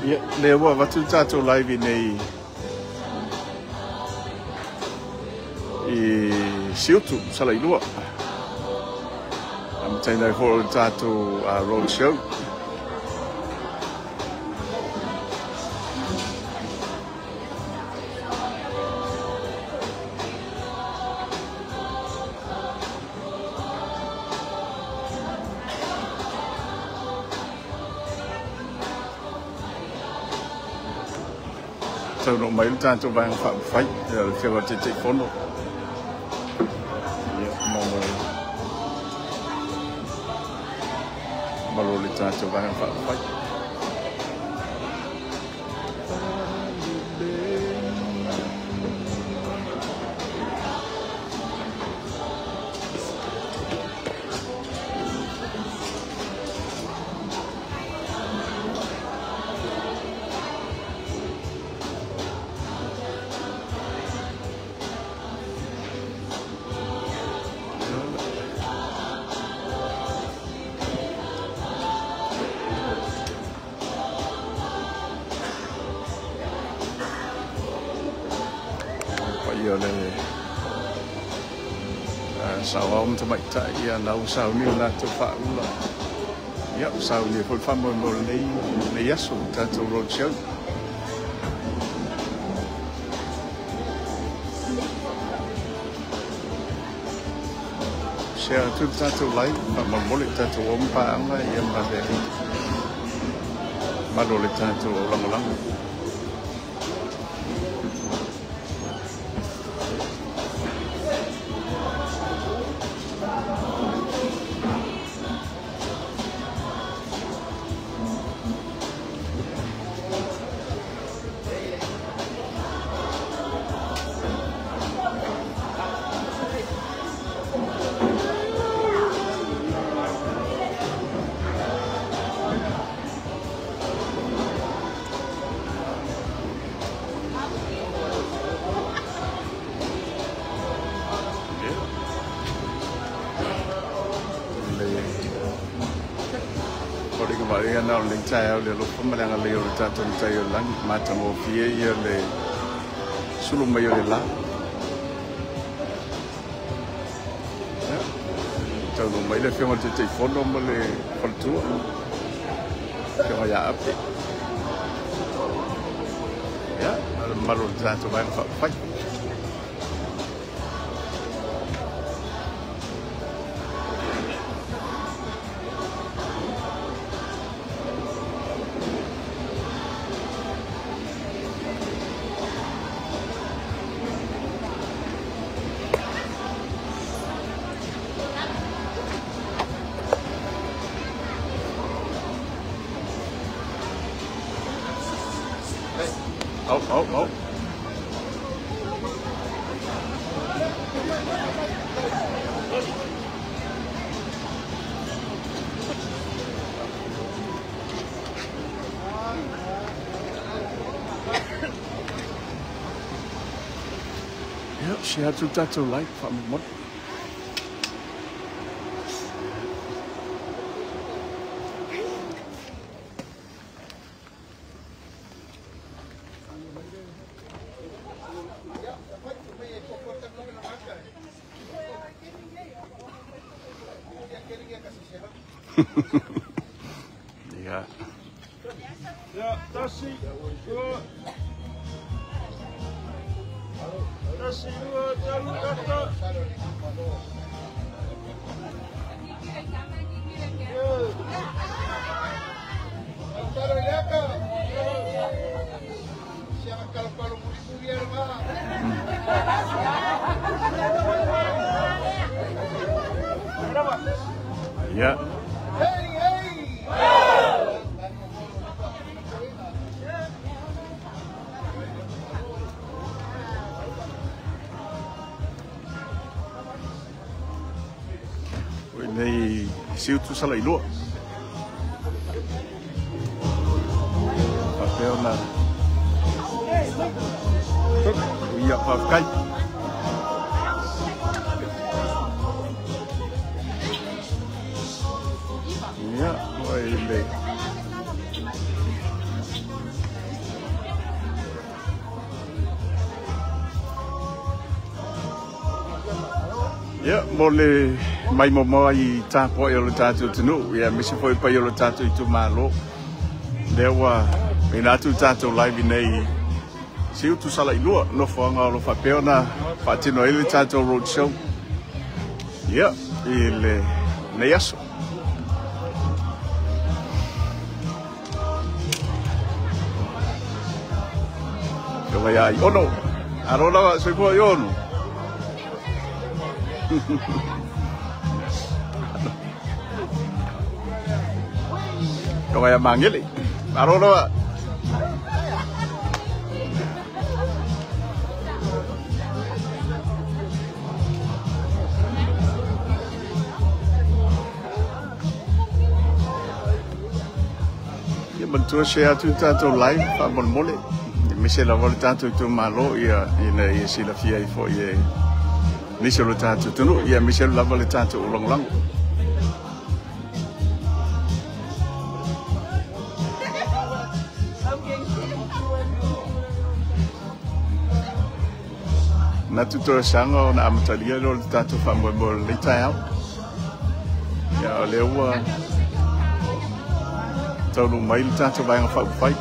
Ia, lea ua avatu le tatou live iinei i Siutu, Salailua. Amataina ai foi o le tatou road show. Taunuu mai le tatou Vaega Faaupufai, le Afioga i le Taitaifono. Ia, malo le tatou Vaega Faaupufai. Paia o le saoao ma tamaitai, ia na ua sauni o latou faaula. Ia, ua sauni foi le faamoemoe o lenei aso, le tatou road show. Share atu le tatou live, faamolemole i tatou o ma paaga, ia ma le mamalu o le tatou au lagolago. Ia. Le foliga vaaia na o lenei taeao i le alofa ma le agalelei o le tatou Matai o le Lagi, matagofie ia le sulu mai o le la. Ia, taunuu mai le Afioga i le Taitaifono ma le faletua, Afioga ia Ape. Ia, ma le mamalu o le tatou Vaega Faaupufai. Oh, oh, oh. Ia, share atu le tatou live faamolemole. Ia. Ia, tasi, lua. Tasi, lua, tolu, kata. Ia. O nei Siutu Salailua. Faapea ona ia faafetai. Ia, oi le Ia, mo le maimoamoa i tapuai o le tatou atunuu, ia aemaise foi le paia o le tatou itumalo. Lea ua mena atu le tatou live nei Siu Tusala i lua, nofoaga o lo faapea ona faatino ai le tatou road show. Ia, i lenei aso. Afioga ia Aiono. Alo lava, soifua Aiono. Afioga ia Magele. Alo lava. Ia manatua share atu le tatou live faamolemole. Aemaise lava le tatou itumalo ia ina ia silafia ai foi e nisi o le tatou atunuu, ia aemaise lava le tatou lagolago. Manatu toe saga ona amatalia lea o le tatou faamoemoe o lenei taeao. Ia o lea ua taunuu mai le tatou Vaega Faaupufai.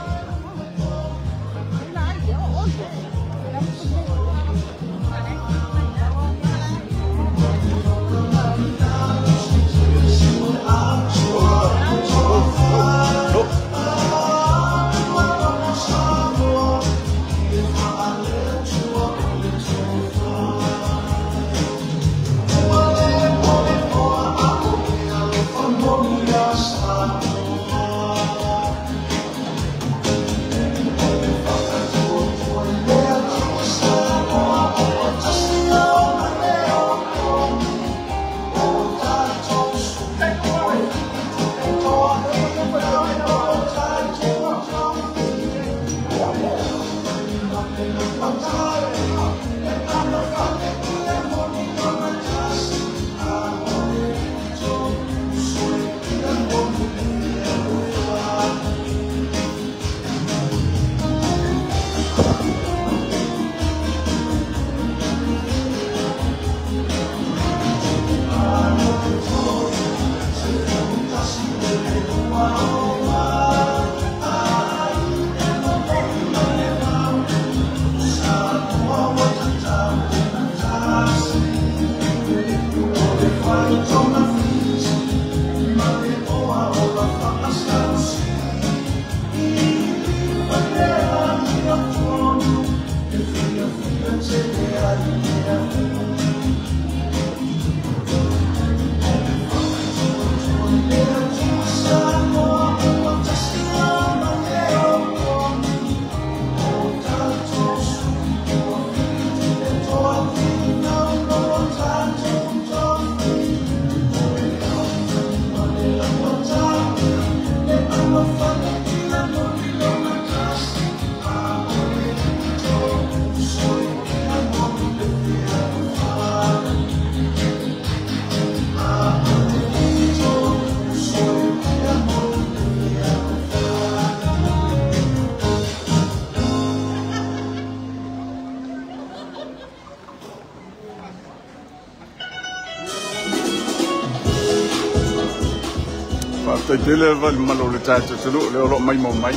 Faafetai tele lava le mamalu o le tatou atunuu lea o lo o maimoa mai.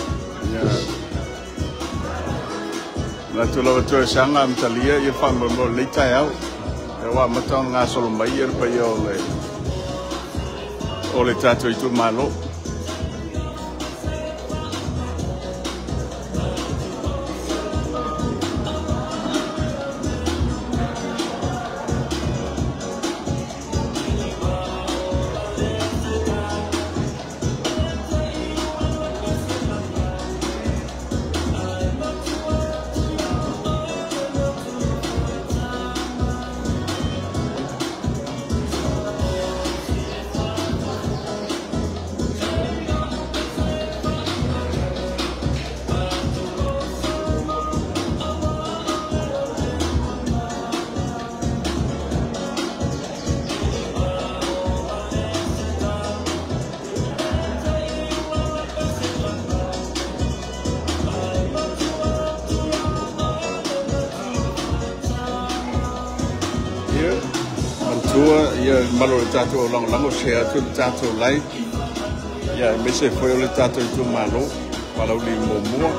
Ia manatu lava toe saga amatalia ia faamoemoe o lenei taeao. Lea ua amata ona gasolo mai ia le paia o le tatou itumalo. matua, ia malo le tatou lagolago share atu le tatou live. Ia aemaise foi o le tatou itumalo Palauli muamua.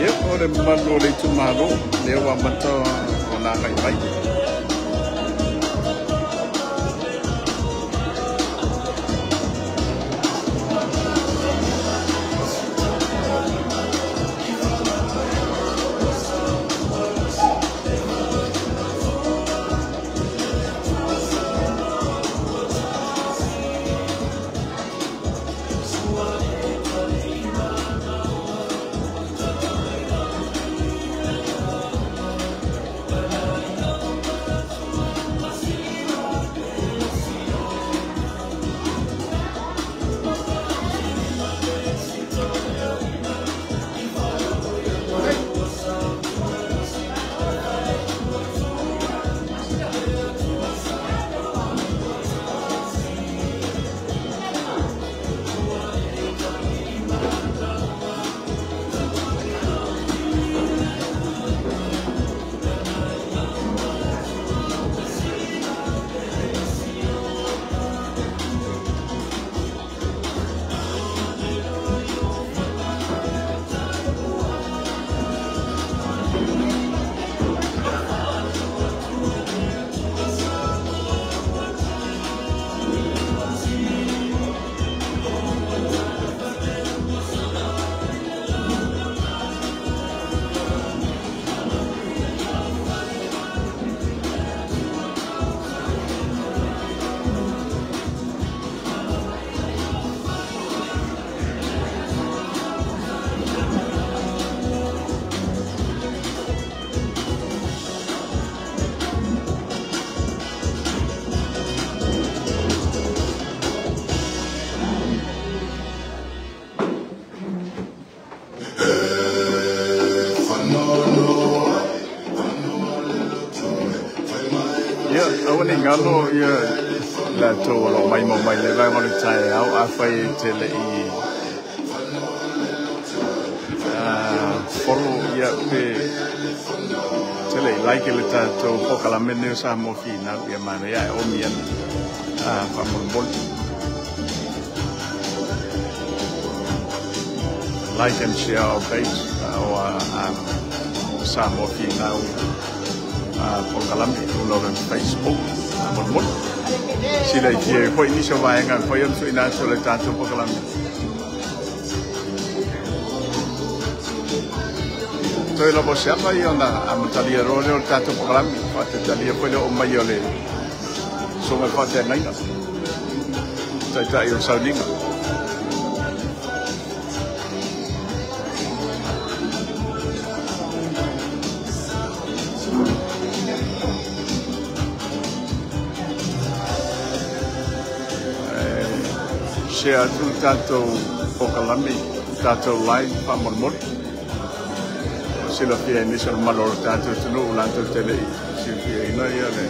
Ia, o le mamalu o le itumalo, lea ua amata ona agai mai. Finagalo ia latou o lo o maimoa mai le vaega o le taeao, afai e te le i follow ia pe te le i like le tatou polokalame lenei o Samoa Finau, ia manaia ae omi ana faamolemole. Like and share our page, our Samoa Finau polokalame i luga o le Facebook faamolemole. Silaifia ai foi nisi o vaega e mafai ona tuuina atu o le tatou polokalame. Toe lava o se ava ia ona amatalia loa lea o le tatou polokalame, faatatalia foi le oo mai o le susuga i le faafeagaiga, taitai o le sauniga. Share atu le tatou polokalame, tatou live faamolemole. Silafia e nisi o le mamalu o le tatou atunuu latou te le i silafiaina ia le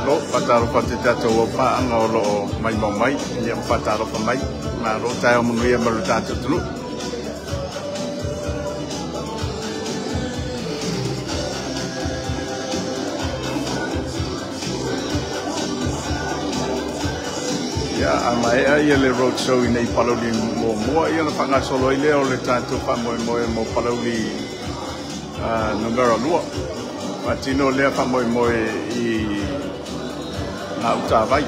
Malo, faatalofa atu i tatou aupaanga o lo o maimoa mai, ia ma faatalofa mai. Malo, taeao manuia ma lo tatou atunuu. Ia, a maea ia le road show i nei Palauli muamua, ia ona faagasolo ai lea o le tatou faamoemoe mo Palauli numera 2. Faatino lea faamoemoe i Gautavai.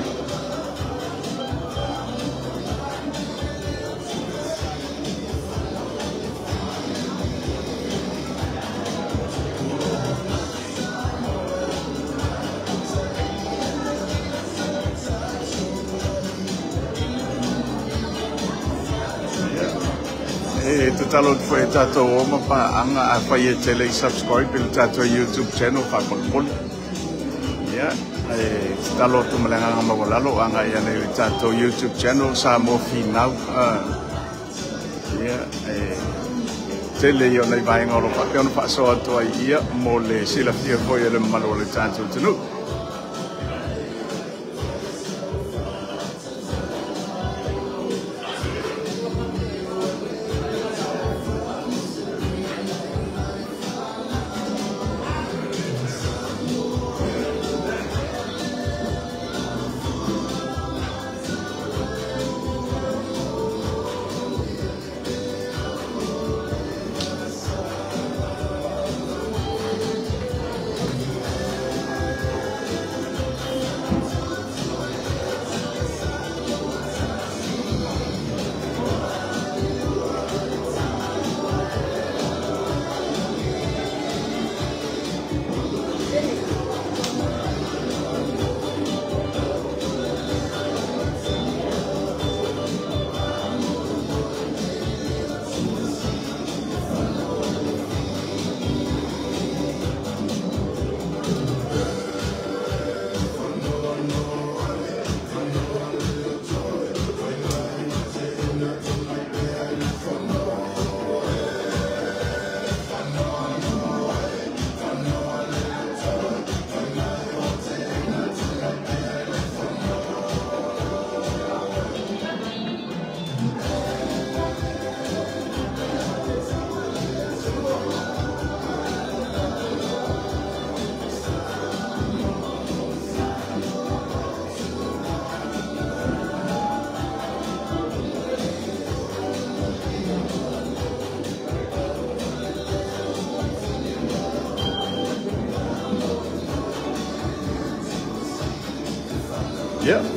E tatalo atu foi e tatou o ma paaaga, afai e te le i subscribe i le tatou YouTube channel faamolemole. Ia, e tatalo atu ma le agaga maualalo, agai ane i le tatou YouTube channel Samoa Finau. Ia, e tele ia o nai vaega o lo o faapea ona faasoa atu ai ia mo le silafia foi e le mamalu o le tatou atunuu.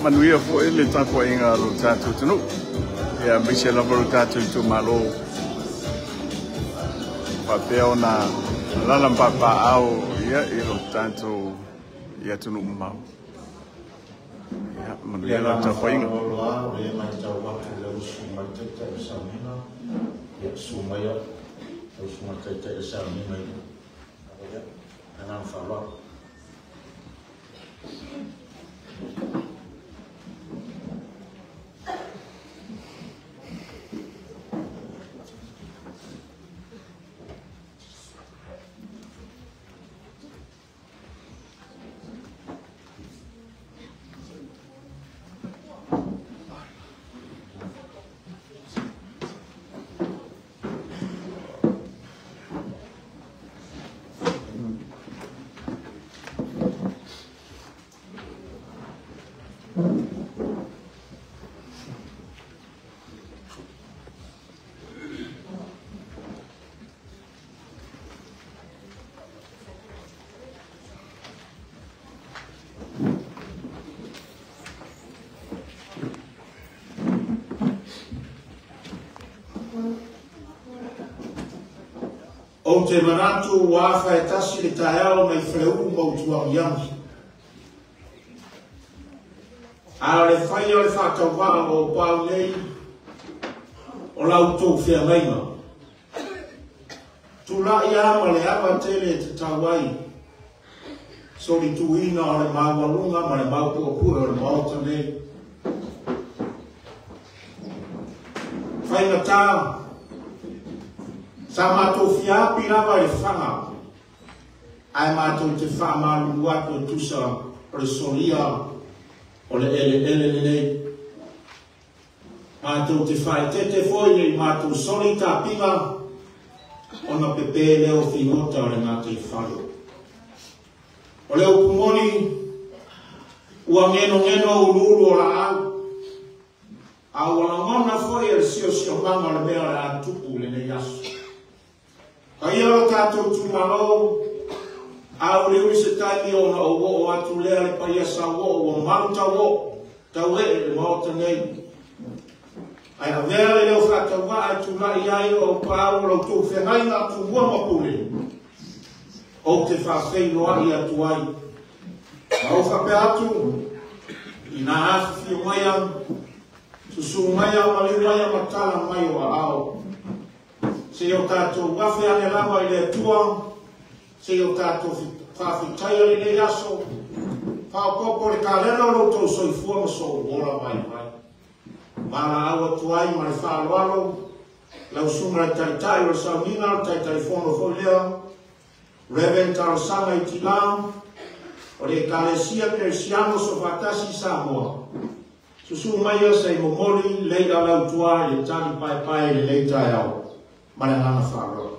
Manuia foi le tapuaiga a lo tatou atunuu, ia aemaise lava lo tatou itumalo faapea ona alaala ma papaaao ia i lo tatou i atunuu mamao. Ia, Le manuia lau agaga tapuaiga. faaaloalo lava o lea e matau atu i lau susuga i le Taitai o le Sauniga, ia susu maia lau susuga i le Taitai o le Sauniga i le agaga faaaloalo. Ou te manatu ua afa e tasi le taeao mai Faleulu ma Utuagiagi. A o le faia o le faatauvaa o Opau nei o la outou feagaiga. Tulai lava ma le ava tele e tatau ai solituina o le maualuga ma le maupuepue o le Maota nei. Faigata, sa matou fia api lava i le faga, ae matou te faamalulu atu e tusa o le solia o le eleele lenei. Matou te faaeteete foi nei matou soli tapiga ona pepe lea o figota o le gataifale. O le upu moni, ua genogeno uluulu o laau, a ua lagona foi e le siosiomaga o le mea o le a tupu lenei aso. Paia o lo tatou itumalo, a uliuli se taimi ona ou oo atu lea le paia sauoo ua malu tauoo, tauee le Maota nei. Ae avea le leo faatauvaa e tulai ai o Opau o la outou feagaiga Tumua ma Pule, ou te faafeiloai atu ai. Ma ou faapea atu, ina afifio maia, susu maia, maliu maia ma tala mai o aao. Se o tatou afe ane lava i le Atua, se o tatou faafetaia lenei aso, faaopoopo le kalena o lo outou soifua ma sou ola vaivai. Valaau atu ai ma le faaaloalo, lau susuga i le Taitai o le Sauniga, o le Taitaifono foi lea, Reverend Talosaga i Tila, o le Ekalesia Kerisiano Soofaatasi i Samoa, susu maia se i momoli leila lautua i le tali paepae i lenei taeao ma le agaga faaaloalo.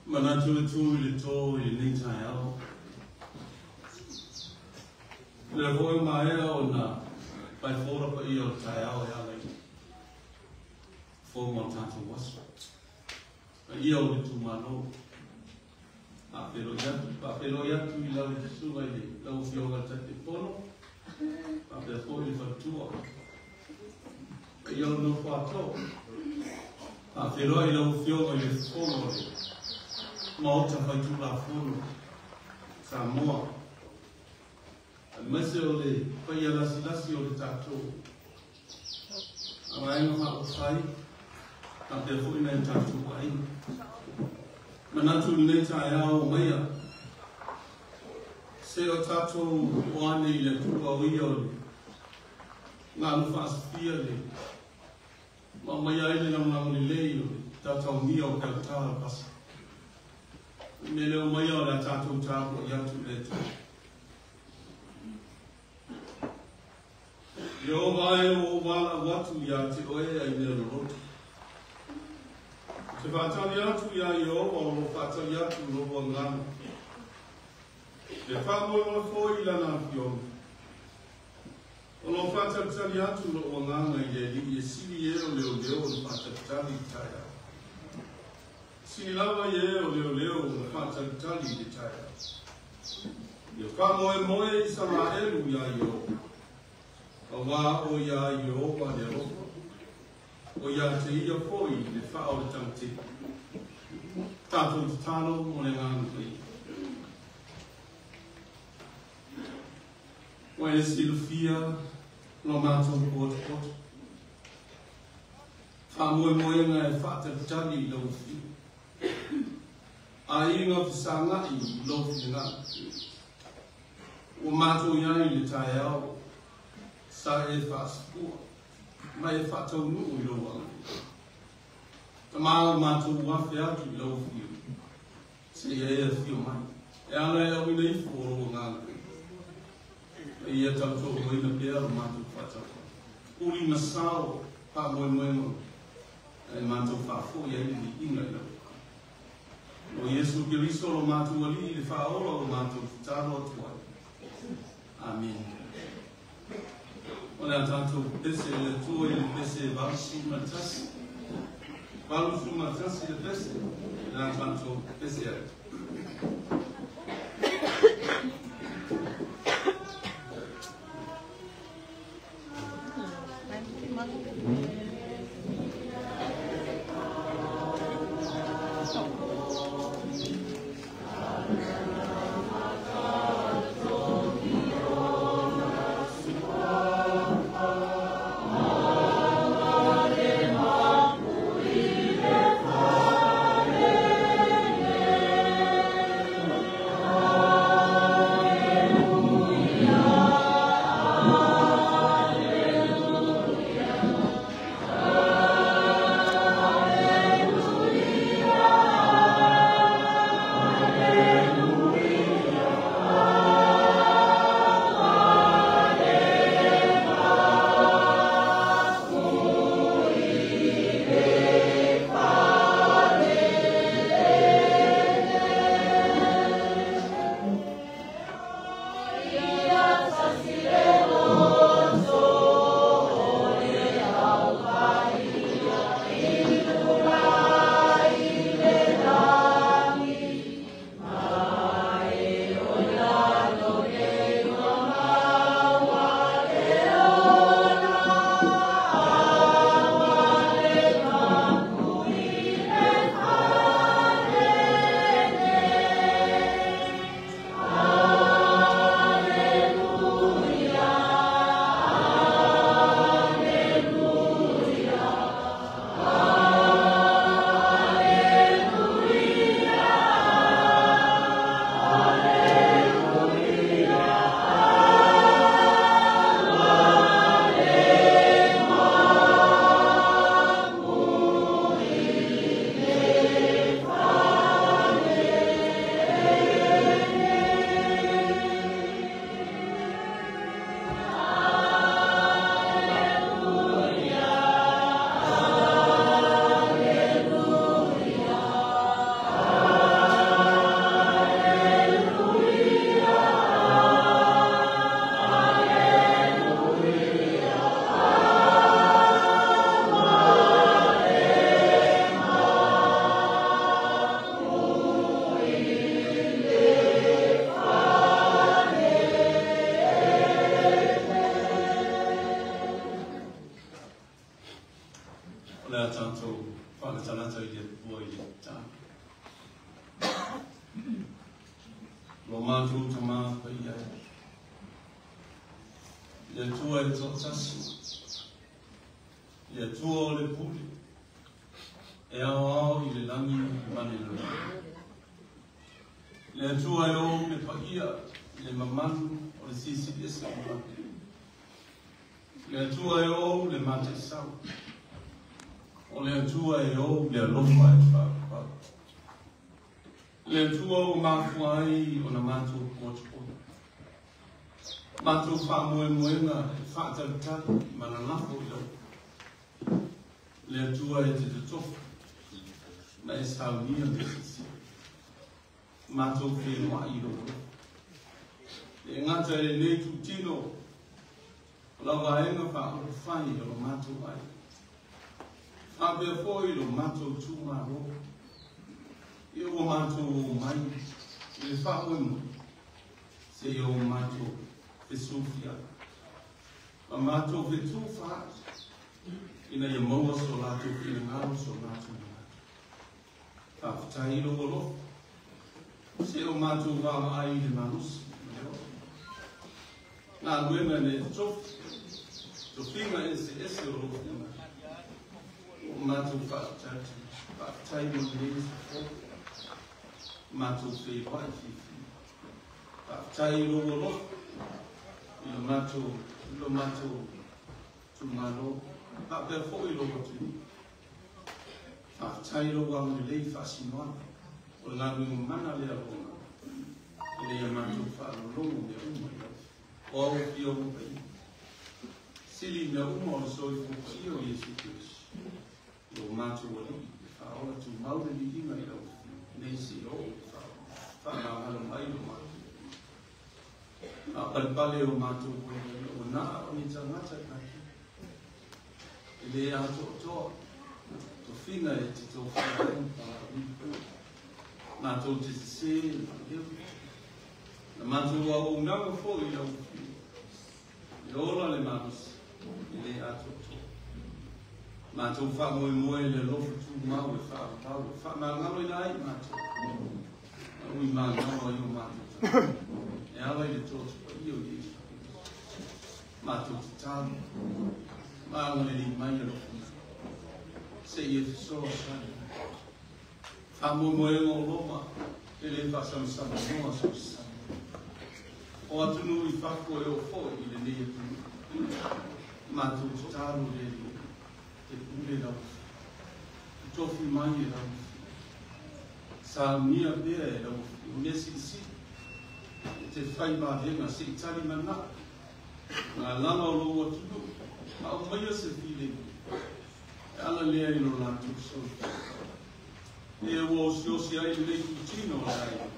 Manatu le tu i le tō i lenei taeao. O lea foi ua maea ona faifora paia o le taeao e ala i fofoga o le tatou aso. Paia o le itumalo, faafeiloai atu i lau susuga i le lau Afioga i le Taitaifono, faapea foi le faletua. Paia o le nofo ato, faafeiloai i lau Afioga i le fofoga o le Maota Faitulafono Samoa, aemaise o le paia lasilasi o le tatou Vaega Faaupufai, Faapea foi nai o tatou aiga. Manatu i lenei taeao o maia, se o tatou o ane i le Atua o ia o le galu faasafia le ma aumaia ai le lagolago lelei o le tautaugia o peautala o le Pasika. O le mea lea o maia o le a tatou tapuai atu i le Atua. Ieova e, ua ou valaau atu ia te oe ai mea loloto. Ou te faatali atu iā Ieova o lo o faatali atu lou agaga. E faamoemoe foi i lana afioga. O lo o faatalitali atu lou agaga i le Alii e sili e o leoleo ona faatalitali i le taeao. Sili lava ia e o leoleo ona faatalitali i le taeao. Ia faamoemoe Isaraelu iā Ieova, auā o iā Ieova le alofa, o iā te ia foi le faa o le tagatele. Tatou tatalo mo le Agaga Paia. Ua e silafia lo matou potopoto, faamoemoega e faatalitali i lau afio, aiga fesagai i lou finagalo. Ua matou i ai i le taeao sa e faasafua ma e faataunuu i lou agalelei. Tama o matou afe atu i lau afio, seia e afio mai, e ala e auina ifo o lou agaga paia. Ma ia tautoaluaina pea lo matou faatauvaa. Uli ma sao faamoemoega e matou faafoi ai le viiga i lau Agaga. O Iesu Keriso lo matou Alii le Faaola ua matou tatalo atu ai. Amene. O le a tatou pese i le Atua i le pese 81. 81 le pese, le a tatou pese ai. O le a tatou faalatalata i le Atua i le tatalo. Lo matou Tama Paia e, le Atua e toatasi, le Atua o le pule, E aoao i le lagi ma le lalolagi. Le Atua e ou le paia le mamalu o le Silisili Ese o lagi. Le Atua e ou le mataisau. O le Atua e ou le alofa e faapau. Le Atua ua mafua ai ona matou potopoto. Matou faamoemoega e faatalitali ma lalafo i lau. Le Atua e te totofi ma e saunia le silisili. Matou feiloai i lou alofa. E gata i lenei itutino o lau vaega faaupufai o lo matou aiga. Faapea foi lo matou itumalo. Ia ua matou omai i le faamoemoe seia o matou fesufiai ma matou fetufaai ina ia maua so latou finagalo, so latou manatu. Faafetai i lou alofa se o matou vaavaai i le malosi ma le ola. Galuega na e tofi, tofiga eseese o lou finagalo. Ua matou faafetai, faafetai mo lenei aso fou. Matou feiloai fiafia. Faafetai i lou alofa i lo matou itumalo, faapea foi lou atunuu. Faafetai i lou agalelei faasinoala o le galuega mana lea lona ina ia matou faalogologo mea uma i lau o au afioga paia. Sili mea uma o le soifua paia o Iesu Keriso, lo matou Alii e faaola tumau le viiga i lau afioga nei seia oo i le faamagalo mai lo matou. Faapalepale o matou vaivaiga ua naa o ni tagata tatou. E le atoatoa tofiga e te tofia ai ma valaauina. Matou te sesē ma leu. Na matou auaunaga foi i lau afioga. E ola le malosi e le atoatoa. Matou faamoemoe i le alofa tumau e faaauau e faamagaloina ai matou. Ma ui magalo ai o matou tagata. E ala i le toto paia o Iesu Keriso. Matou tatalo, ma agalelei mai alofana. Se i e fesoasoani mai. Faamoemoega o Roma e le faasamasama so se Samoa. O atunuu i fafo e oo foi i lenei atunuu. Matou tatalo le Alii te pule lau afioga. Totofi mai e lau afioga. Saunia pea e lau afioga. Mea silisili e te fai vavega se i tali manao. Ngā lala o lou atunuu ma aumaia se filemu e ala lea i lo latou soifua. E ua osiosi ai lenei itutino o le aiga,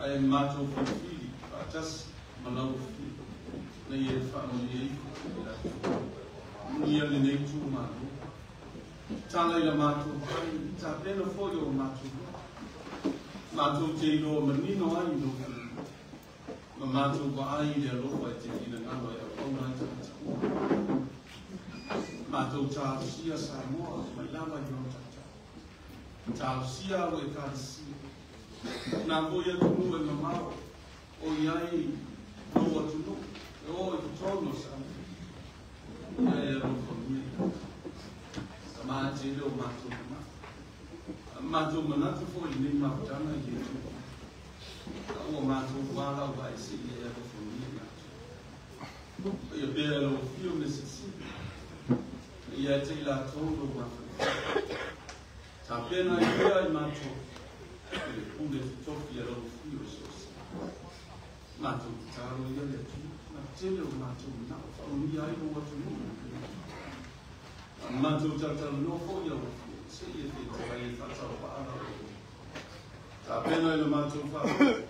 ae matou filifili faatasi ma lau afioga ina ia e faamanuia ifo i latou. Manuia lenei itumalo. Tala i la matou vai, tapena foi o matou loto. Matou te iloa manino ai i lou finagalo. Ma matou vaai i le alofa e te finagalo e auauna ai tagata uma. Matou talosia Samoa mai lava i ona taitai. Talosia au Ekalesia. Nā foi atunuu e mamao o i ai lou atunuu e oo i totonu o Samoa. Ia e alofagia i latou. Tama e tele o matou manatu. A matou manatu foi i lenei mafutaga i le Atua. A ua matou valaau vae se i e alofagia i latou. Paia pea e lau afio me silisili. Ia e te i latou lou mafaufau. Tapena ai pea i matou i le pule totofi a lau afio i so o se. Matou tatalo ia le Atua, na tele o matou manao faamanuia ai lou atunuu. A matou talatalanoa foi lau afio, se i e fetalai e faatauvaa lau alofa. Tapena i le matou faalogo,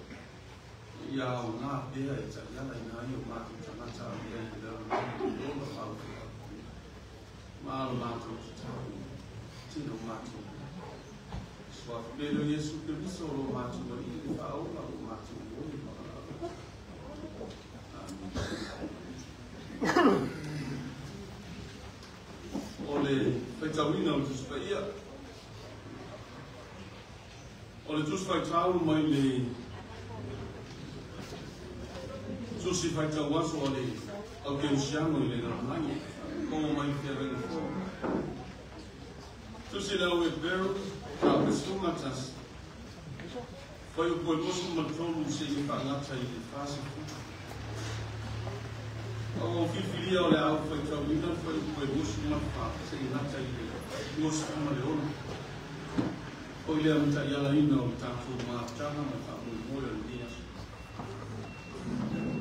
ia aoga pea e taialaina ai o matou tagata a mea i le lalolagi i ola ma au feau. Ma lo matou tatalo, tele o matou manatu. Suafa pele o Iesu Keriso o lo matou Alii e faaola o matou oi ma valaau. Amen. O le faitauina o le Tusi Paia. O le Tusi Faitau mai le Tusi Faitau Aso a le Aukerisiano i le lalolagi, o mai Feagaiga Fou. Tusi le au Eperu, mataupu 11, fuaiupu e 23 seia faagata i le 40. A ua ou filifilia o le a ou faitauina le fuaiupu e 24 seia gata i le 26. O i lea mataialaina o le tatou mafutaga ma le faamoemoe o lenei aso.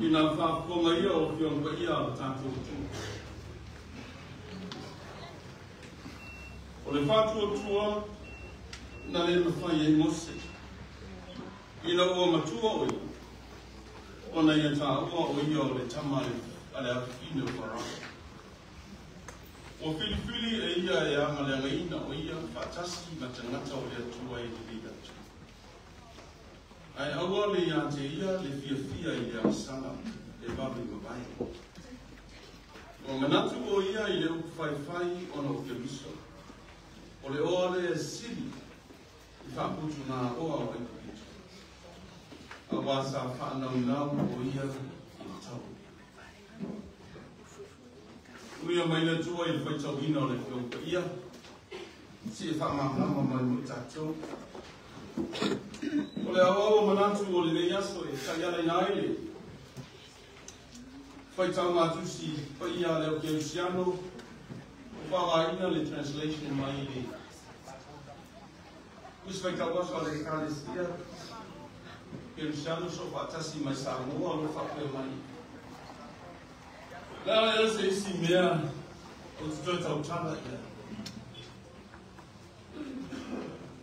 I na faafofoga ia o Afioga Paia a le tatou atunuu. O le faatuatua na le mafai ai Mose, ina ua matua o ia, ona ia taua o ia o le tama a le afafine o Farao. Ua filifili e ia e agaleagaina o ia faatasi ma tagata o le Atua e lelei atu. Ae aua le ia te ia le fiafia i le agasala e vave mavae. Ua manatu o ia i le upu faifai ona o Keriso, o le oa lea e sili i faaputugaoa o Aikupito, auā sa faanaunau o ia i le tau. Uia mai le Atua i le faitauina o le Afioga Paia, seia faamalamalama mai mo i tatou. O le aoao o manatu o lenei aso e taialaina ai le faitauga Tusi Paia a le au Kerisiano, ua faaaogaina le translation mai le Tusi Faitau Aso a le Ekalesia Kerisiano Soofaatasi mai Samoa o lo o faapea mai. Le a ea se isi mea ou te toe tautala i ai?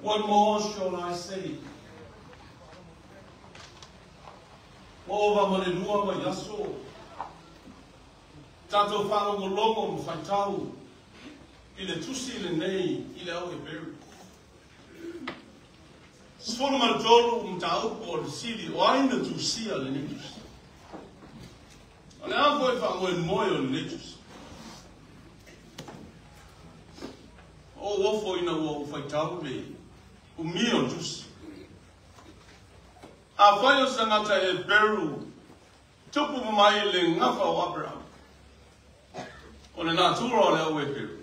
What more shall I say? Ua ova ma le 2 vaiaso tatou faalogologo ma faitau i le tusi lenei i le au Heperu. 13 mataupu o le fesili o ai na tusia lenei tusi. O le a foi le faamoemoe o lenei tusi? O ou ofo ina ua ou faitau le umi o le tusi. Afai o se tagata Heperu tupu mai le gafa o Aperahama, o le natura o le au Heperu,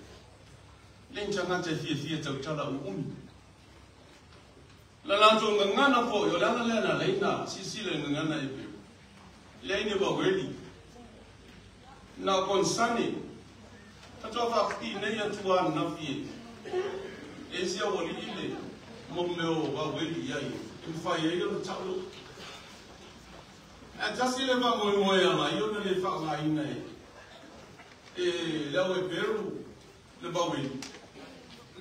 le ni tagata e fiafia tautala uumi. La latou gagana foi, o le ala lea na ala ai na silasila i le gagana Heperu, leai ni vaweli, na o konsane, faatoa faapipii nei atu ananafi e isi aualii le mo mea o vaweli i ai e mafai ai ona tau. Ae tasi le faamoemoe e ala ai ona le faaaogaina e le au Heperu le vaweli,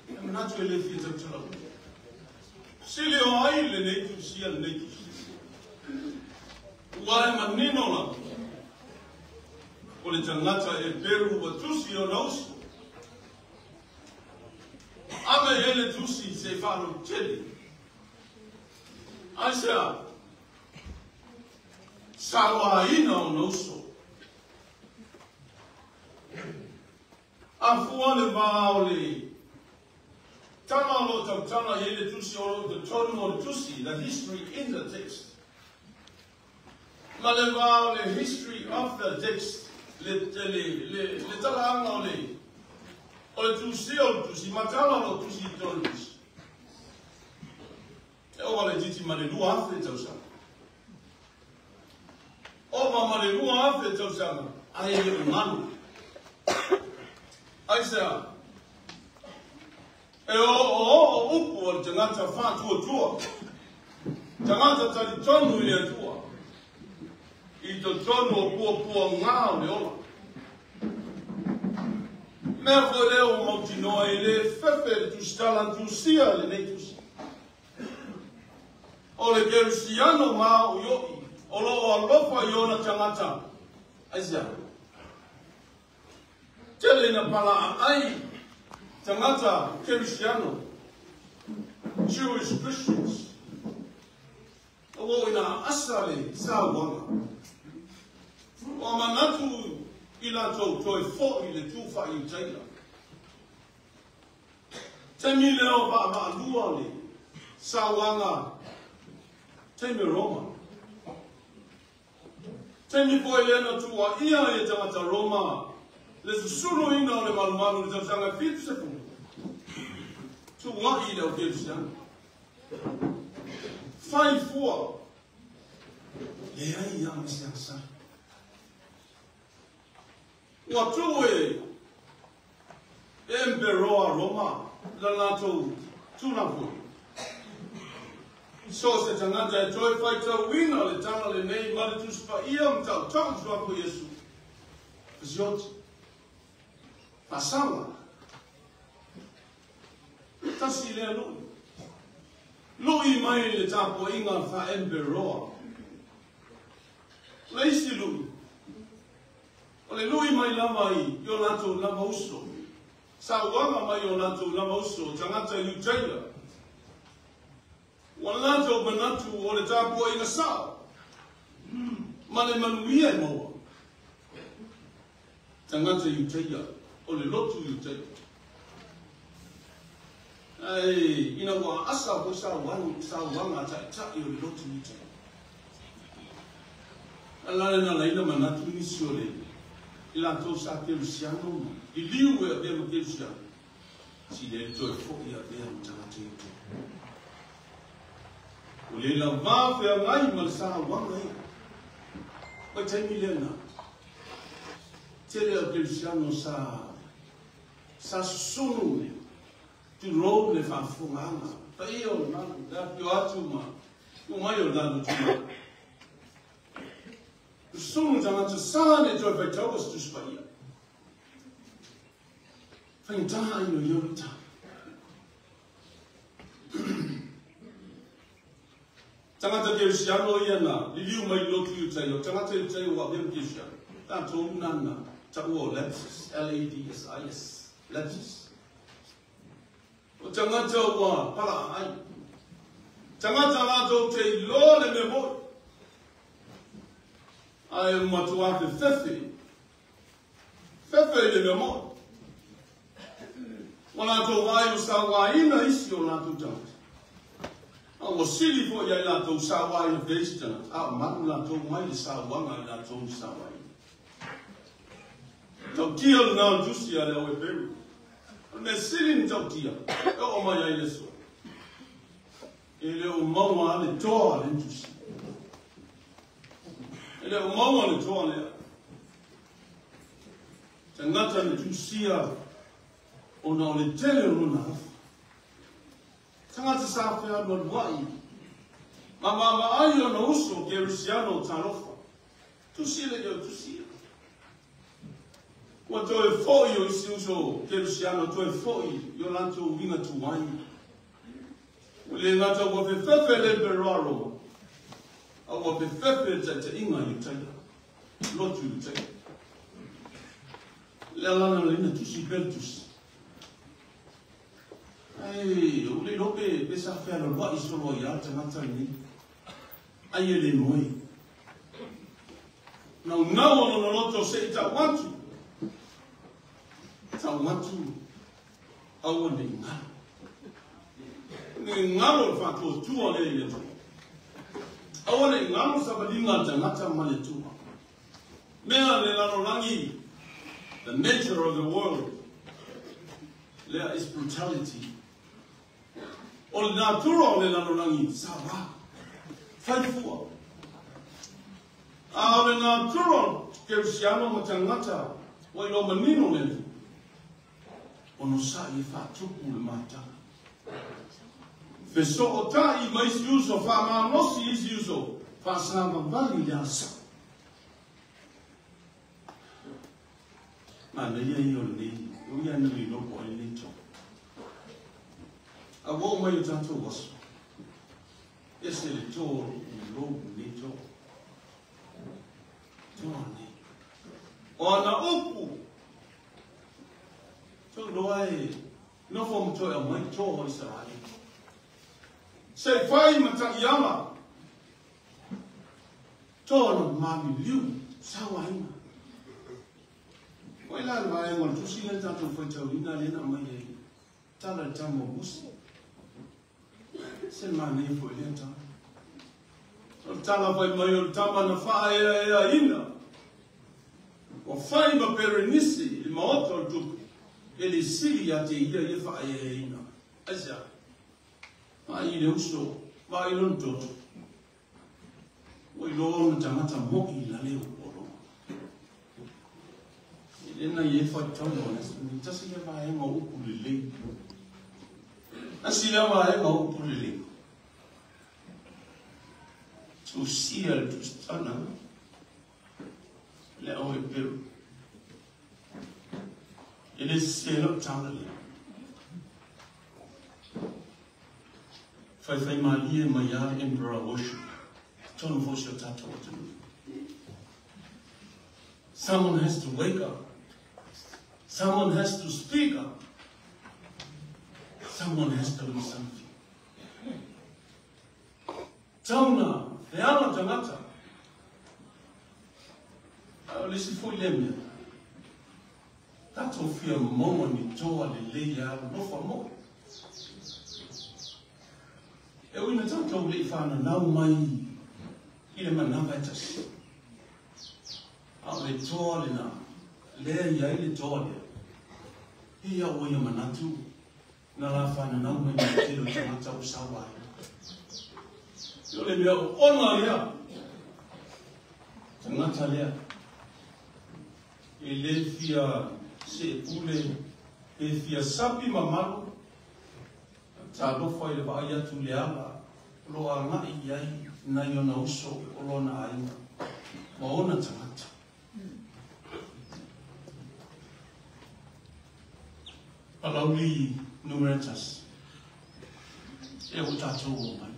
e manatu e le fia tautala umi. Sili o ai lenei tusia lenei tusi. Ua e manino lava o le tagata Heperu ua tusi ona uso. Ave i ai le tusi se i faalautele. Aisea? Sauaina ona uso. Afua le vā o le tala o lo o tautala i ai le tusi o lo o i totonu o le tusi, the history in the text. Ma le vā o le history of the text, le, le, le, le talaaga o le, o le tusia o le tusi, ma tala o lo o tusi i totonu o le tusi. E ova laitiiti ma le 2000 tausaga. Ova ma le 2000 tausaga, ae e le o galo. Aisea? E oooo upu a le tagata faatuatua, tagata talitonu i le Atua, i totonu o puapuaga o le ola. Mea foi lea ua mautinoa e le fefe le tusitala na tusia lenei tusi. O le Kerisiano maoioi o lo o alofa i ona tagata. Aisea? Tele ina palaaai tagata Kerisiano, Jewish Christians, ua oo ina asa le sauaga. Ua manatu i latou toe foi le tu faa-Iutaia. Taimi lea o vaavaalua le sauaga taimi o Roma. Taimi foi lea na tuuaia ai e tagata Roma le susuluina o le malumalu i le tausaga e 70. Tua'i i le au kerisiano. Fai fua. Leai lava ma se agasala. Ua tuu e Emperoa Roma le latou Tulafono. So o se tagata e toe faitauina le tala lenei ma le Tusi Paia ma tautau suafa o Iesu, fasioti, faasaga. Tasi lea lui. Lui mai le tapuaiga faa-Emperoa. O le isi lui, o le lui mai lava i o latou lava uso, sauaga mai o latou lava uso, tagata Iutaia. Ua latou manatu o le tapuaiga sao ma le manuia e maua. Tagata Iutaia, o le lotu Iutaia. Ae ina ua aasa foi sauaga a taitai o le lotu Iutaia, a la le na laina manatu nisi o le i latou sa kerisiano ma liliu e avea ma kerisiano, si le toe fo'i avea ma tagata Iutaia. O le lavā feagai ma le sauaga ia. Pai taimi lea na tele o kerisiano sa susunu le tulou le faafofogaaga paia o le malu le afio atu ma umai o le tatou tumau. Susunu tagata sa le toe faitaua se Tusi Paia. Faigata ai o ia ta. Tagata kerisiano ia na liliu mai lotu Iutaia, o tagata Iutaia ua avea ma kerisiano. Tatou nana taua o lapsis, Ladsis, lapsis. O tagata ua pala ai. Tagata latou te iloa le mea moi. Ae matua fefefe. Fefe i le mea moi. Ua latou ai o sauaina isi o latou tagata. A ua sili foi ai latou sauaina pea isi tagata. A o malu latou mai le sauaga i latou sauaina. Tautia lena o le tusi a le au Heperu. O le mea sili na tautia, e oo mai ai le aso. E le o maua lava le toa lea na tusia. E le o maua le toa lea. Tagata na tusia ona o le tele o lona alofa. Tagata sa fealualuai ma maamaai ona uso kerisiano o talofa. Tusi le ia tusia. Ua toe fo'i o isi uso kerisiano toe fo'i i o latou uiga tuai. Ua le gata ua fefefe le emperoa Roma, a ua fefefe le taitaiga Iutaia, lotu Iutaia. Le alana leina tusi pea le tusi. Ai, o le iloa pe sa fealualuai solo ai lava le tagata lenei. Ai e le moe. Naunau o lona loto se i tau atu. Tau atu aua ne i galo. Ne i galo le faatuatua lea i le Atua. Aua ne i galo le savaliga a le tagata ma le Atua. Mea le lalolagi, the nature of the world, lea is brutality. O le natura o le lalolagi, sa va, fai fua. A o le natura o kerisiano ma tagata ua iloa manino le Atua, onosa'i e faatupu le mataga. Fesoota'i ma isi uso, faamalosi isi uso, faasavavali le alasa'o. Manaia ia o lenei, o ia na le iloa po o ai lenei to. A ua oo mai i o tatou aso, ese le to o lou lenei to. To nei. O ana upu, tou iloa e nofo ma toe aumai to o Isaraelu. Se i fai ma taiala, to na maliliu, sauaina. O ai la le vaega o le tusi lea na tatou faitauina lea na aumai ai tala i le tama o Musi. Se manaia foi lea tala. O le tala fai mai o le tama na faaeaeaina ua fai ma Perenisi i le maota o le tupu e le sili ia te ia ia faaeaeaina. Aisea? Vaai i le uso, vaai i lona toto. Ua iloa ona tagata mo'i i lale o pualoa. E le na i e faitauga o le aso lenei, tasi lea vaega o upu lelei. Tasi lea vaega o upu lelei. Tusia le tusitala le au Heperu. E le sese lau tala lea. Faifaimalie mai lava le Emperor Worship. Totonu foi si o tatou atunuu. Someone has to wake up. Someone has to speak up. Someone has to do something. Tauna, feala tagata. A o le isi foi lea mea, tatou fia maua ni toa lelei e alolofa moi. E ui ina tatou le i fananau mai i le manava e tasi, a o le toa lena, lea e i ai le toa lea, e ia ua ia manatu na la fananau mai ma le tele o tagata ua saua ai. O le mea oona lea, tagata lea, e le fia seepule, pe fia sapi mamalu, talofa i le vaai atu i le ala o lo o agai i ai nai ona uso o lona aiga ma ona tagata. Palauli numera 1, e ua tatou omai.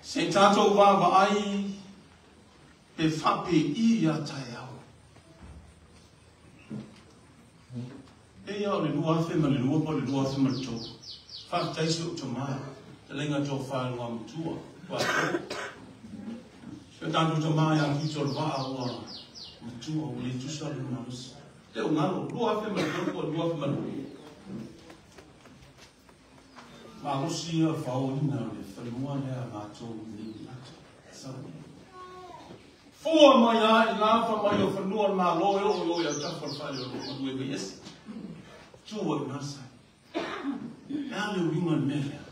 Se i tatou vaavaai pe faapei ia taeao. E ia o le 2002 po o le 2003. Faafetai si ou tama, fetalaiga Tofa i le Igoamatua, Tuatou. Si o tatou tama ia Kito o le Vaa ua matua, ua le tusa lona malosi. Le o galo, 2003 po o le 2002. Malosi ia faoina o le fanua lea a matou nei tagata. Fua mai lava i gafa mai o fanua o le Malo e oo i o i autafa o le fale o lo o malu ai Vaiese. Tu ai i Gasai. E a le uiga o le mea lea?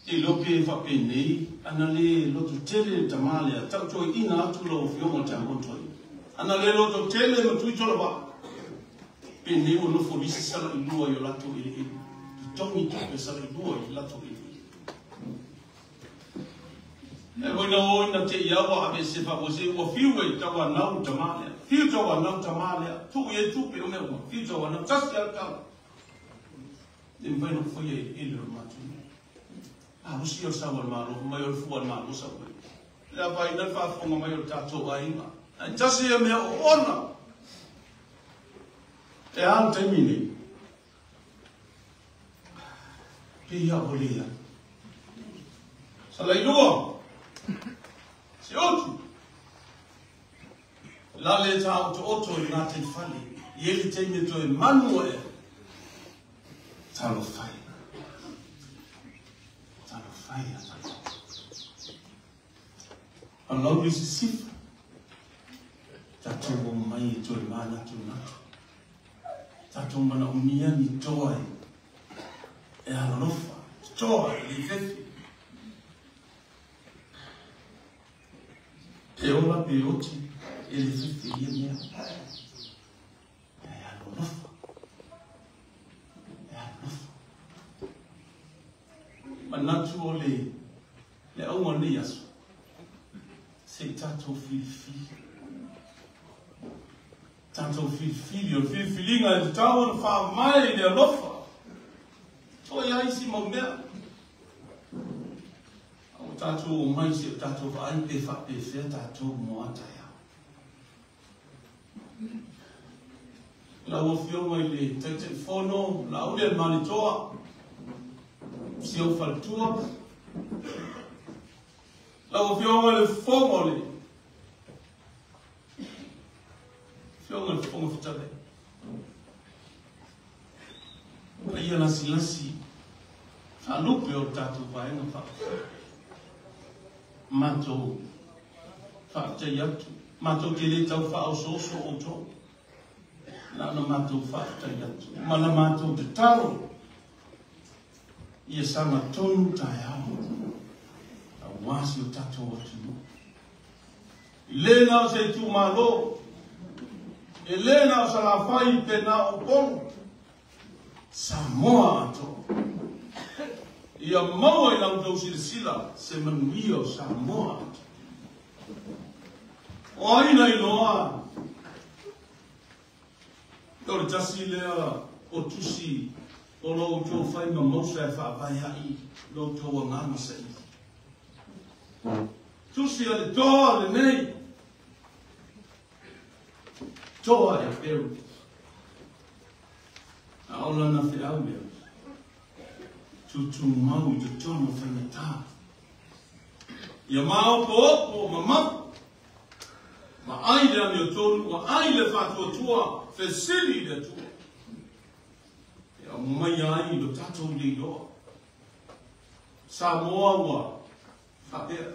Te iloa pe faapenei, ana le lototele le tama lea, tautoeina atu lau Afioga i le Tiakono Toeaina. Ana le lototele ma Tuitolovaa, penei ua nofo lisi salailua i o latou eleele, totogi tupe salailua i latou eleele. E oi na oi na te i aua aveese faafuasei ua fiu e tauanau le tama lea. Fiu tauanau le tama lea. Tuu i ai tupe o mea uma. Fiu tauanau. Tasi lava le tala. Le mafai ona faia i eleele o le matou nuu. Malosi ia o le sau a le Malo, fai mai o le fua a le Malo sau ai. Le afaina le faafofoga mai o le tatou aiga. Ae tasi ia mea oona. E a le taimi nei? Pei a ua leai. Salailua, Siutu, lale tāotooto i gataifale, i ai le taimi e toe manu ai, talofa e. Talofa e a tatou. Palauli sisifo, tatou omai e toe manatunatu. Tatou manaomia ni toa e alolofa, toa e le fefe. E ola pe oti, e le fefe ia mea. E alolofa. E alolofa. Manatu o le, le auga o lenei aso, se i tatou filifili. Tatou filifili, o le filifiliga e tatau ona faavae i le alofa. Toe ai isi mau mea. A ua tatou omai se i o tatou vaai pe faapefea tatou mo a taeao. Lau Afioga i le Taitaifono, Laauli Alimaletoa, si ou faletua, lau Afioga i le Fofoga o le Afioga i le Fofoga Fetalai, paia lasilasi faalupe o le tatou Vaega Faaupufai, matou faafetai atu, matou te le tau faaosooso outou. Na ona matou faafetai atu ma la matou tatalo ia sagatonu taeao aua si o tatou atunuu. E le na o se itumalo, e le na o Salafai pe na o Upolu, Samoa atoa. Ia maua i la outou silasila se manuia o Samoa atoa. O ai na iloa o le tasi lea o tusi o lo outou fai ma mausa e faavae ai lo outou agaga saili. Tusi a le toa lenei, toa e peu. A o lana feau lea, tutumau i totonu o faigata. Ia maopoopo mamalu, ma ai le amiotonu, ma ai le faatuatua, fesili i le Atua. E aumaia ai lo tatou leiloa. Samoa ua faapea.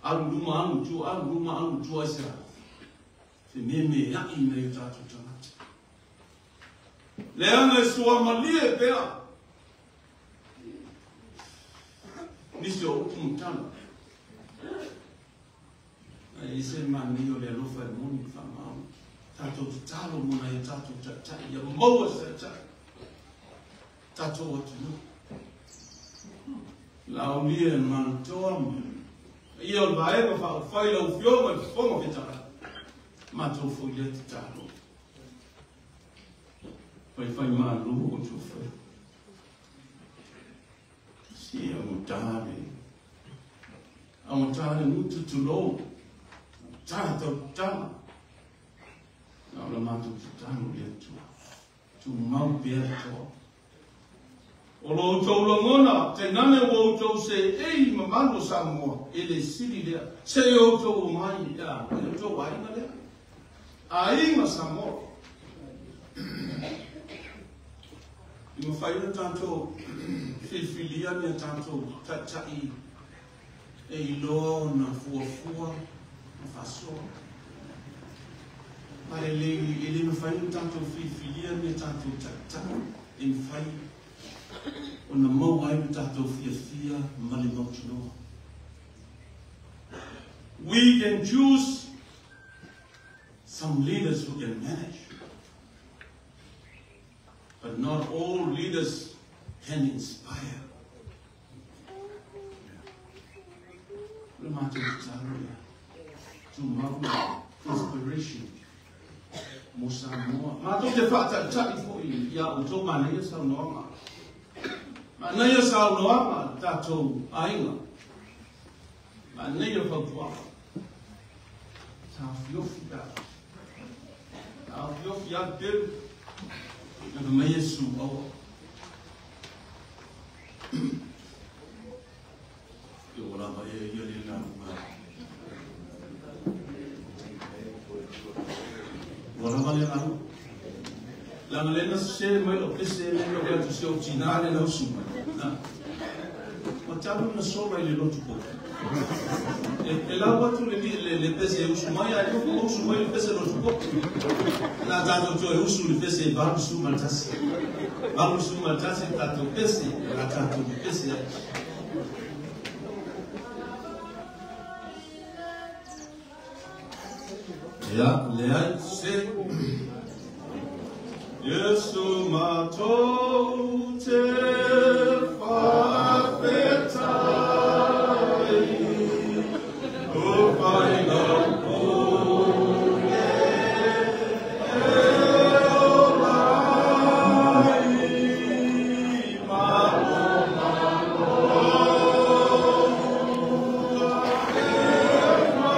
Alu luma alu tua, alu luma alu tua i se a. Fememeai nai o tatou tagata. Leaga e suamalie pea nisi o upu ma tala. Ae ese le manaia o le alofa e moni ma faamaoni. Tatou tatalo mo nai o tatou taitai ia maua se taitai. Tatou atunuu. Laulia e manatoa ma ia o le vaega faaupufai lau Afioga i le Fofoga Fetalai. Matou foi lea tatalo. Faifai malu o outou faiva. Si augata le augata le gutu tulou. Ta tautala. Na o le matou tatalo i le Atua. Tumau pea le toa. O lo outou lagona, tainane ua outou seei i mamalu o Samoa, e le sili lea. Se i outou omai, ia, e outou aiga lea. Aiga Samoa. I mafai ona tatou filifilia ni a tatou taitai e iloa ona fuafua ma faasoa. Ma e le mafai ona tatou filifilia ni a tatou taitai e mafai ona maua ai lo tatou fiafia ma le mautinoa. We can choose some leaders who can manage, but not all leaders can inspire. O le matou tatalo lea, tumau inspiration mo Samoa. Matou te faataitai foi ia outou manaia saunoaga. Manaia saunoaga tatou aiga. Manaia fautuaga. Taofiofi pe a. Taofiofi a pelu. Na fai mai Iesu aua. Ia ua lava ea ia le lauga. Ua lava le lauga. Leaga lea na sese mai lau pese lea na atu si ou tina le na usu mai. Na. Ma talu na sola i le lotu kofi. E lau atu le pese e usu mai, ai nofo usu mai le pese lotu kofi. Na tatou toe usu le pese e 81. 81 tatou pese, la tatou pese ai. Ia, leai se Iesu matou te faafetai, o faiga pule e ola ai ma o malo e malo.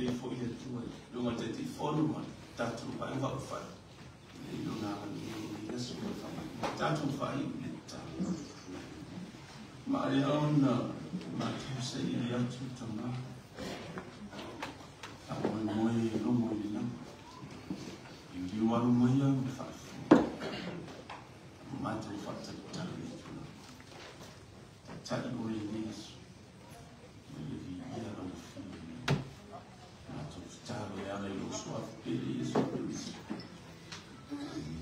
le foi le Atua i luga o le Taitaifono ma le tatou vaega faaupufai, i lona agalelei i lenei aso ma le faamanuia. Tatou faaiu i le tatalo. Maea ona matou saili atu tama, faamoemoe e logo i le lagi, liuliu alu mai au i le faafofoga, matou faatalitali le tulaga. Taitai oe i lenei aso, ma ia viia lau Afioga nei. Matou tatalo e ala i lou suafa pele Iesu Keriso. Amene.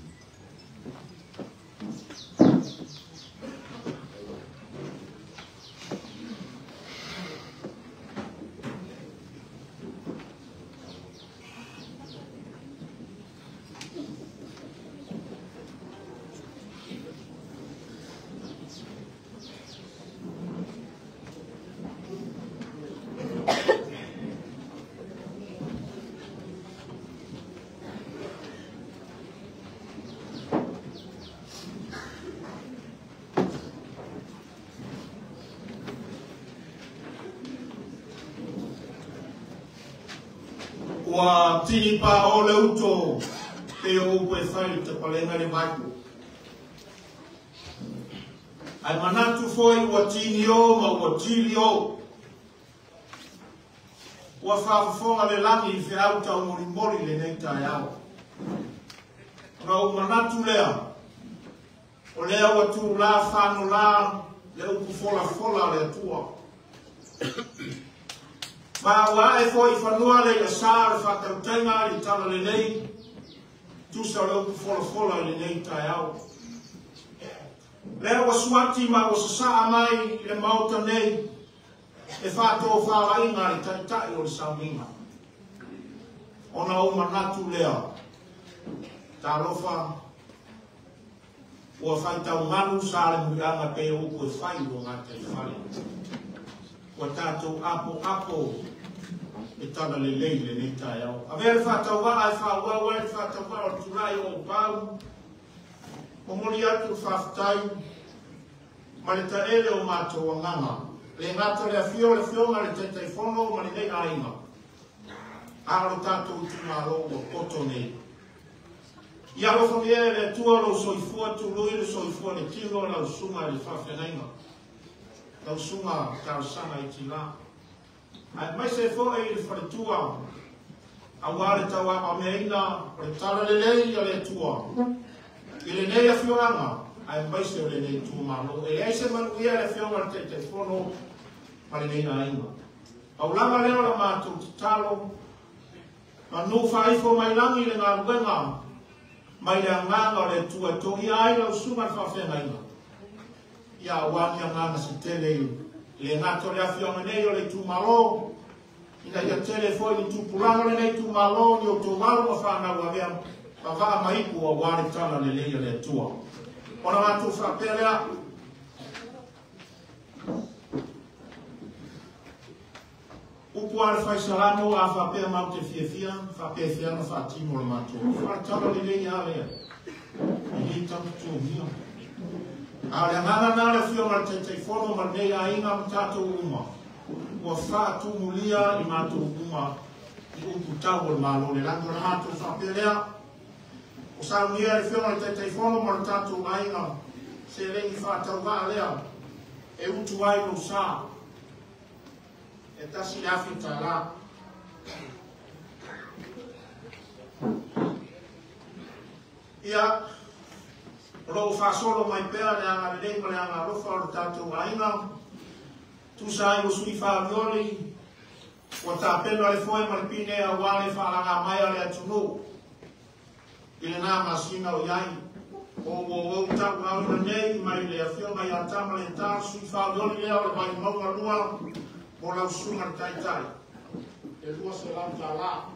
Ua tini pao le uto e o upu e fai i le tapalega le vai. Ai manatu foi ua tini o ma ua tili o. Ua faafofoga le lagi i feau taumolimoli lenei taeao. Ona ou manatu lea, o lea ua tula fanola le upu folafola a le Atua. Ma ua ae foi i fanua le iasa o le faatautaiga i le talalelei, tusa o le upu folafola i lenei taeao. Lea ua suati ma ua sasaa mai i le maota nei e faatofalaiga le taitai o le sauniga. Ona ou manatu lea, talofa, ua faitaugalu sa le muliaga pei o upu e fai ua gataifale. Ua tatou apoapo e talalelei lenei taeao. Avea le faatauvaa e faaauau ai le faatauvaa o le tulai o Opau, momoli atu le faafetai ma le taele o matou agaga. Le gata le afio o le afioga le Taitaifono ma lenei aiga, a o le tatou itumalo ua poto nei. Ia alofagia e le Atua lou soifua tului le soifua le tino lau susuga i le faafeagaiga, lau susuga talosaga i tila. Aemaise foi i le faletua, aua le tauavameaina o le talalelei a le Atua i lenei afioaga, aemaise o lenei itumalo. E leai se manuia le afioga i le Taitaifono ma lenei aiga. Pau lava lea o la matou tatalo, manu faaifo mai lagi le galuega mai le agaga o le Atua e togia ai lau susuga i le faafeagaiga. Ia aua ni agaga se tele i le gata o le afioaga nei o le itumalo, ina ia tele foi ni tupulaga o lenei itumalo, ni outou alo ma fanau avea ma vaa ma ipu aua le talalelei a le Atua. Ona matou faapea lea, upu a le faisalamo a faapea mau te fiafia, faapefea ona faatino le matou. Faatalalelei a lea, e le taututogia. A o le agaga na le afioga i le Taitaifono ma lenei aiga ma tatou uma, ua faatumulia i matou uma i upu tau o le Malo le lagi. Ona matou faapea lea, o saunia le afioga i le Taitaifono ma le tatou aiga, seleni faatauvaa lea, e utu ai lou sa, e $1,000. Ia, o loo faasolo mai pea le agalelei ma le agalofa o le tatou aiga, tusa ai o sui faalioli, ua tapena le foe ma le pine aua le faalaga mai a le atunuu i lena masina o iai. O ua ou tauaoina nei mai le afioga ia Tama le Ta, sui faalioli lea o le Vaimauga 2, mo lau susuga le taitai, e $200.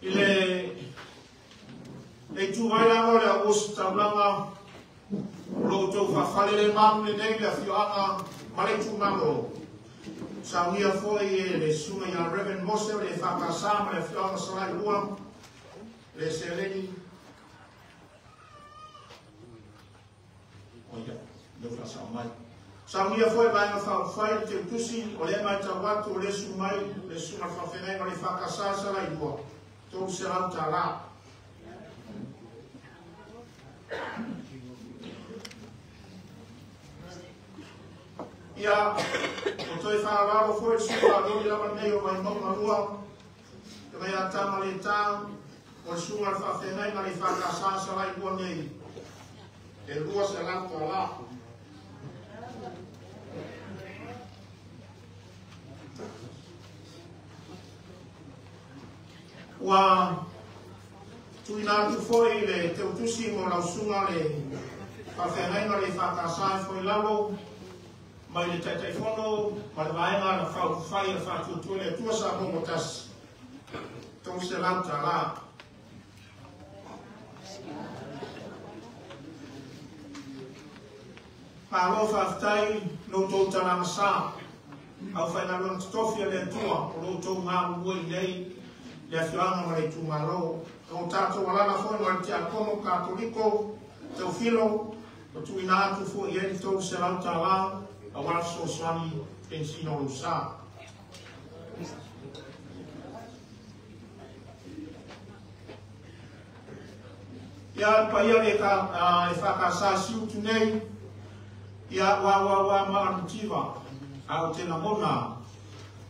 I le itu vai lava o le auositaulaga o lo outou faafale le malu lenei le afioaga ma le itumalo. Saunia foi e le susuga ia Reverend Mose o le FKS ma le afioaga Salai 2, le seleni. Oia. Leo whaasao mai. Saunia foi vaenga whaufai le teutusi, o lea mai tau atu o le su mai, le suga le whawhengainga le whakasa sala i lua, $300. Ia, o toi whaalalo foi le suga lori lava nei o mai maunga lua, te mai a tama le tā, o le suga le whawhengainga le whakasa sala i lua nei, e $200. Ua tuina atu foi le teutusi mo lausuga le faafeagaiga le faakasā e foi lalo mai le taitaifono ma le vaega na faaupufai a faatuatua le Atua Samoa ua tasi $300. Malo faafetai lo outou talagasā au whaingaluega totofi a le Atua o lo outou galulue i nei le afioaga ma le itumalo. O tatou alala foi ma le tiakono katoliko Teofilo o tuuina atu foi i ai le $300 auā le fesoasoani pensina o lou sa. Ia le paia le e whakasā siutu nei, ia wa wa wa ma mativa, a o te lagona,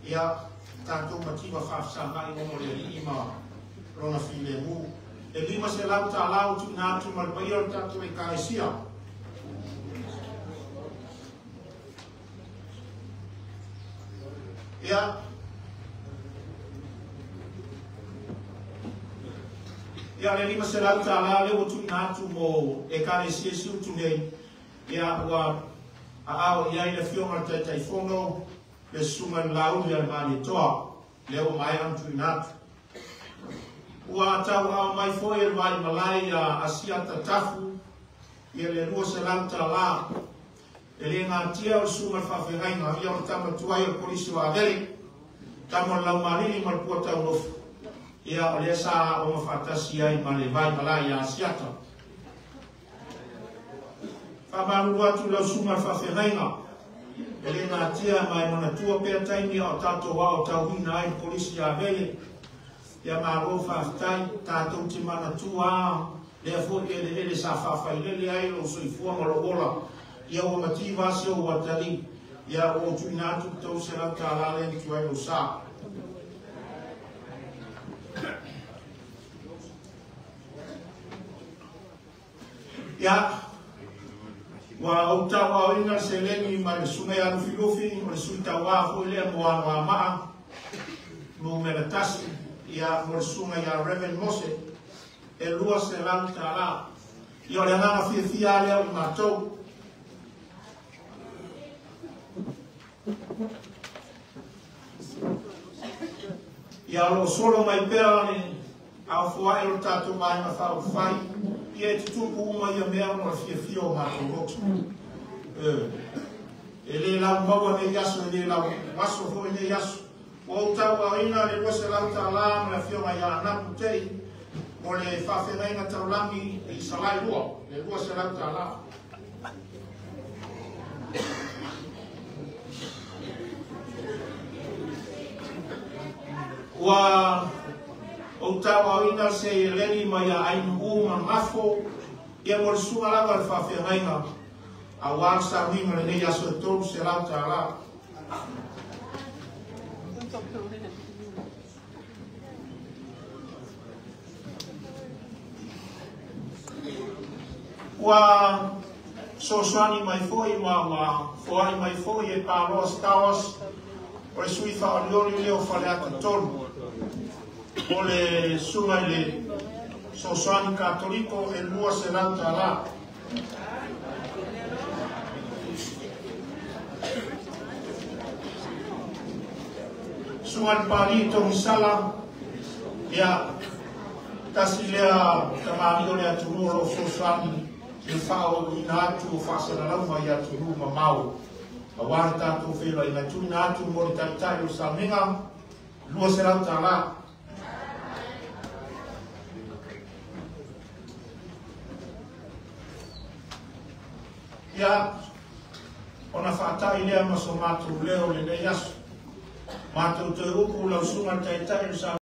ia tātou mativa whaafisanga i ono le alii ma rona filemu. E $500 o tuuina atu ma le paia o le tātou e kaesia. Ia, ia le $500 le ua tuuina atu mo e kaesia siutu nei, ia ua aao i ai le afioga le taitaifono le susuga i le lauli a le Malietoa, lea ua maea ona tuuina atu. Ua tauao mai foi e le vaimalai a Asiata Tafu, ia le $200. E le gatia o le susuga i le faafeagaiga, ia o le tamatuai o le polisi o Avele, tama o le laumalili ma le pua taunofu. Ia o lea sa aoga faatasi ai ma le vaimalai a Asiata. Whamalulu atu lau susuga i le faafeagaiga, e le gatia mai manatua pea taimi o tātou ao tauina ai le polisi a Avele. Ia malo faafetai, tātou te manatua lea foi eleele sa faafailele ai lou soifua ma lou ola. Ia ua mativa ase o atali, ia ua tuuina atu le $300 lea na tuai lou sa. Ia, ua ou tauaoina le seleni mai le susuga ia Lufilufi, o le sui tauā foi lea mo Anoamaa, numera 1, ia mo le susuga ia Reverend Mose, e $200. Ia o le agaga fiafia lea o i matou. Ia o loo solo mai pea le aofoae o le tātou vaega faaupufai, ia e tutupu uma ia mea ona o le fiafia o matou loto. E le lau maua nei aso, e le lau aso foi nei aso. Ua ou tauaoina le $200 ma le afioga ia Anapu Tei mo le faafeagaiga taulagi i Salai lua, le $200. Ua ou tauaoina se eleni mai a Ainuu ma Gafo, ia mo le susuga lava le faafeagaiga auā le sauniga lenei aso e $300. Ua sosoani mai foi ma ua foai mai foi e Paloa Stars o le sui whaolioli leo Faleata 3. O le susuga i le sosoani katoliko e $200. Susuga i le Pali Togisala, ia tasi lea tamali o le atunuu o loo fesoasoani i le faaauauina atu o faasalalauga i atunuu mamao. Auā le tatou feiloaiga tuuina atu mo le taitai o le sauniga $200. Ia, Ona faatai lea ma so matou leo lenei aso. Matou toe upu lau susuga i le Taitai o le